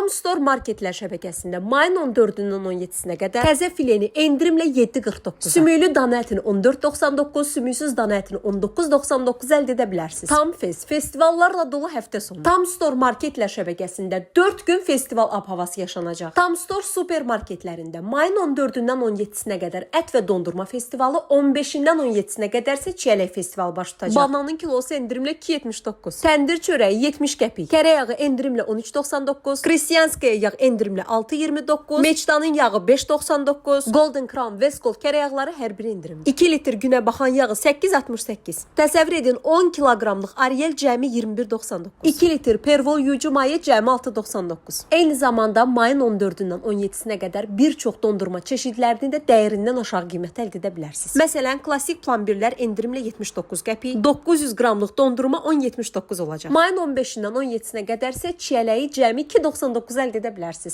Tam Store marketlər şəbəkəsində mayın 14-dən 17-sinə qədər təzə fileni endirimlə 7.49. Sümüklü dana ətini 14.99, sümüksüz dana ətini 19.99 əldə edə bilərsiniz. Tam Fest festivallarla dolu həftə sonu. Tam Store marketlər şəbəkəsində 4 gün festival ab-havası yaşanacaq. Tam Store supermarketlərində mayın 14-dən 17-sinə qədər ət və dondurma festivalı, 15-dən 17-sinə qədər isə çiyələk festivalı baş tutacaq. Bananın kilosu endirimlə 2.79. Təndir çörəyi 70 qəpik. Kərə yağı endirimlə 13.99. Kristianskaya yağ endirimlə 6.29. Meçdanın yağı 5.99. Golden Crown Westgold kərə yağları hər biri endirimdə. 2 litr günə baxan yağı 8.68. Təsəvvür edin 10 kiloqramlıq Ariel cəmi 21.99. 2 litr Pervol yuyucu maye cəmi 6.99. Eyni zamanda mayın 14-dən 17-sinə qədər bir çox dondurma çeşidlərini də dəyərindən aşağı qiymətə əldə edə bilərsiniz. Məsələn, klassik plambirlər endirimlə 79 qəpik, 900 qramlıq dondurma 10.79 olacaq. Mayın 15-dən 17-sinə qədər isə çiyələyi cəmi 2.99 əldə edə bilərsiniz.